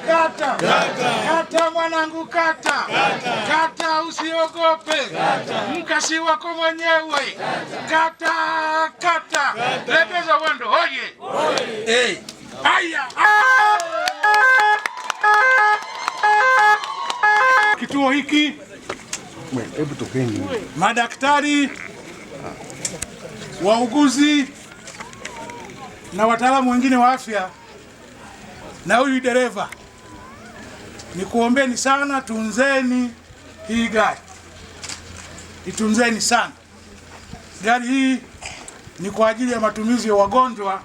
Kata. Kata mwanangu, kata. Kata, usiogope. Mkasi wako mwenyewe. Kata, kata. Legeza mwendo, oye. Eh. Haya. Kituo hiki madaktari, wauguzi na wataalamu wengine wa afya na huyu dereva, nikuombeni sana, tunzeni hii gari, itunzeni sana gari hii. Ni kwa ajili ya matumizi ya wagonjwa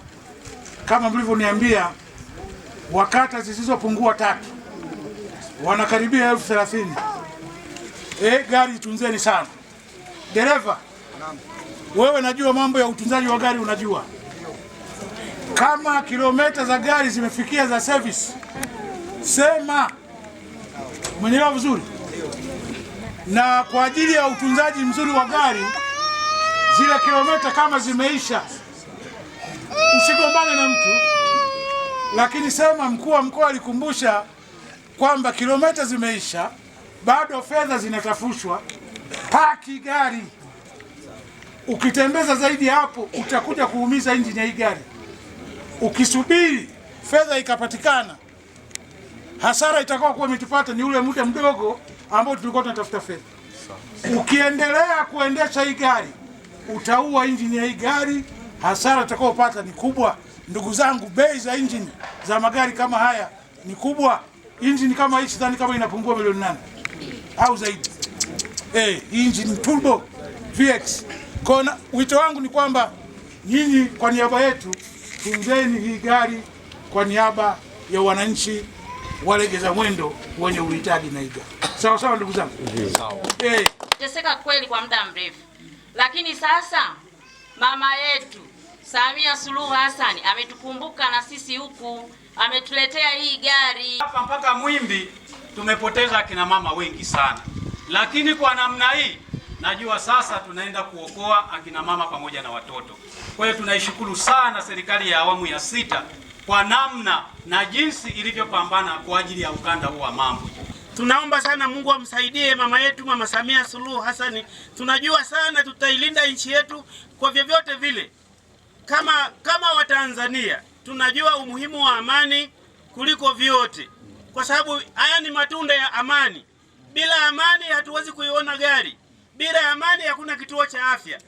kama mlivyoniambia, wa kata zisizopungua 3 wanakaribia 30,000. Gari itunzeni sana. Dereva, wewe najua mambo ya utunzaji wa gari unajua. Kama kilomita za gari zimefikia za service, sema. Umeelewa vizuri? Na kwa ajili ya utunzaji mzuri wa gari, zile kilomita kama zimeisha, usigombane na mtu, lakini sema mkuu wa mkoa alikumbusha kwamba kilomita zimeisha, bado fedha zinatafushwa, paki gari. Ukitembeza zaidi hapo utakuja kuumiza injini ya hii gari. Ukisubiri fedha ikapatikana, hasara itakuwa kuwa imetupata ni ule muda mdogo ambao tulikuwa tunatafuta fedha. Ukiendelea kuendesha hii gari utaua injini ya hii gari, hasara utakayopata ni kubwa. Ndugu zangu, bei za injini za magari kama haya ni kubwa. Injini kama hii sidhani kama inapungua milioni 8 au zaidi. Injini turbo VX. Kwa wito wangu ni kwamba nyinyi kwa niaba yetu tunzeni hii gari kwa niaba ya wananchi walegeza mwendo wenye uhitaji na hii gari. Sawa sawa ndugu zangu. Sawa. Teseka kweli kwa muda mrefu. Lakini sasa mama yetu Samia Suluhu Hassan ametukumbuka na sisi huku, ametuletea hii gari. Hapa mpaka Mwimbi tumepoteza akina mama wengi sana, lakini kwa namna hii najua sasa tunaenda kuokoa akina mama pamoja na watoto. Kwa hiyo tunaishukuru sana serikali ya awamu ya 6 kwa namna na jinsi ilivyopambana kwa ajili ya ukanda huu wa Mambwe. Tunaomba sana Mungu amsaidie mama yetu, Mama Samia Suluhu Hassan. Tunajua sana tutailinda nchi yetu kwa vyovyote vile. Kama Watanzania tunajua umuhimu wa amani kuliko vyote, kwa sababu haya ni matunda ya amani. Bila amani hatuwezi kuiona gari, bila amani hakuna kituo cha afya.